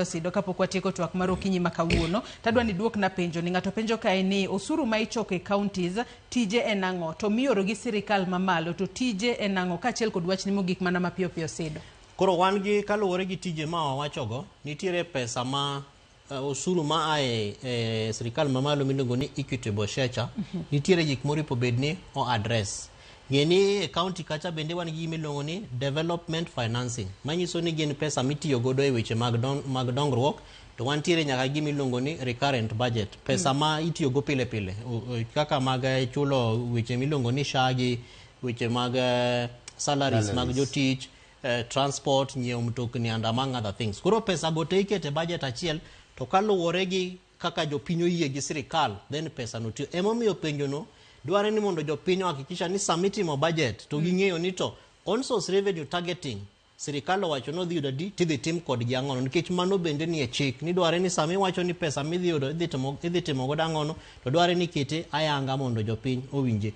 Osido kapok watieko twak mar okinyi ma kawuono, tadwa ni duokna penjo ni ng'ato penjo kae ni osuru ma ichoko e counties tije en ang'o to mioro gi sirikal mamalo to tije en ang'o kaachiel kod wachni mogik mana mapiyo piyo Sido. Koro wan gi kaluwore gi tije ma wawachogo, nitiere pesa ma osuru ma ae e sirikal mamalo miluongo ni equitable share cha, nitiere gik moripo bed ni o address. Ng'e ni e county kacha bende wan gi gima iluongo ni development financing, manyiso ni gin pesa mitiyo godo e weche mag, don, mag dongruok, to wantiere nyaka gima iluongo ni recurrent budget, pesa ma itiyo go pile pile, kaka mag chulo weche miluongo ni SHA gi weche mag salaries mag jotich, transport, nyiewo mtokni and among other things. Koro pesa go te ikete budget achiel, to kaluwore gi kaka jopiny oyie gi sirikal, then pesa no tiyo. Emomiyo penjo no dware ni mondo jopiny ohakikisha ni sama itimo budget to ging'eyo ni to on source revenue targeting sirikal owacho ni odhi yudo adi tidhi tim kodgi ang'ono nikech mano bende nie chik ni dware ni sama iwacho ni pesa midhi yudo idhi timo godo ang'ono to dware ni ikete ayanga mondo jopiny owinje.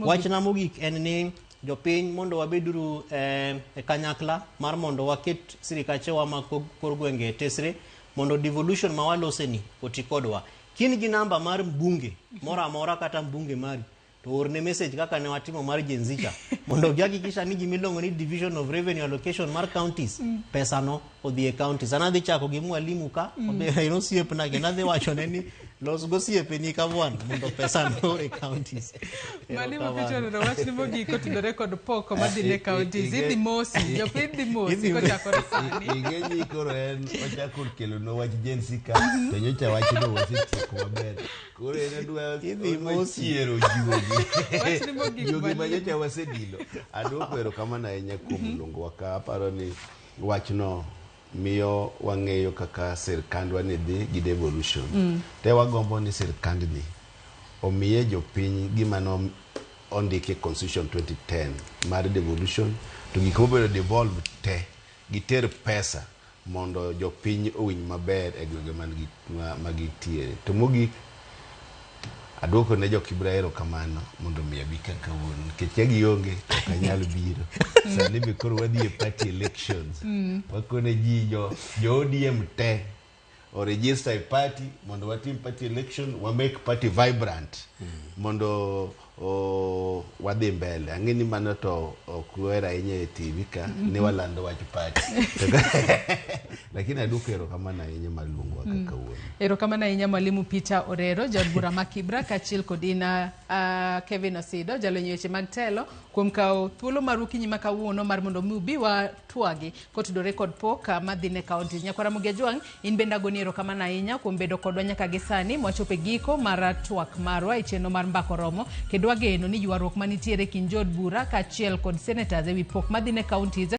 Wachna mogik en ni jopiny mondo wabeduru e kanyakla mar mondo waket sirikachewa mag kor gwenge e tesre mondo devolution ma waloseni oti kodwa. Kin gi namba mar mbunge moro amora kata mbunge mari to orne message kaka ne watimo mar Gen Z cha mondo gihakikisha ni gima iluongo ni division of revenue allocation mar counties pesa no odhi e counties. An adhi chako gi mwalimu ka en osiepna kendo adhi wachone ni los gosiepeni ka bwana mondo pesa no e counties. Mwalimu Peter Orero wachni mogik kotudore kod pok madhi ne counties. Idhi mosi, jopiny dhi mosi kochakore sani. Ing'e ni koro en ochako kelonwa wach Gen Z ka to nyocha wachno wasetieko maber. Koro en odwa chiero juogi. Wachni mogik Juogi ma mwalimu. nyocha wasedilo. Aduoko erokamano ahinya kuom luongowa ka. Aparo ni wachno miyo wang'eyo kaka sirkandwa ni dhi gi devolution. Te wagombo ni sirkandni omiye jopiny gima no ondiki e constitution 2010 mar devolution to gik mobedo devolved te giter pesa mondo jopiny owinj maber e gwenge ma gintiere. To mogik aduoko ne jo Kibra erokamano mondo mi abi ka kawuono nikech ka gionge to ok anyal biro. Sani be koro wadhi e party elections. Wakone ji jo ODM te o register e party mondo watim party election, wa make party vibrant mondo wadhi mbele. Ang'e ni mano to ok wer ahinya e TV ka ni walando wach party. Lakini aduoko erokamano ahinya mar luongowa ka kawuono. Erokamano ahinya Mwalimu Peter Orero, jaod bura ma Kibra, kaachiel kod ina Kevin Osido, jalony e weche mag telo, kuom kawo thuolo mar okinyi ma kawuono mar mondo mi ubi watwagi kotudore kod pok madhi ne counties. Nyakwara Ramogi Ajwang', in bende agoni erokamano ahinya kuom bedo kodwa nyaka gi sani mwachopo e giko mar twak marwa e chenro mar Mbaka Oromo, kendo wageno ni ywaruok manitiere e kind jood bura kaachiel kod senators ewi pok madhi ne counties.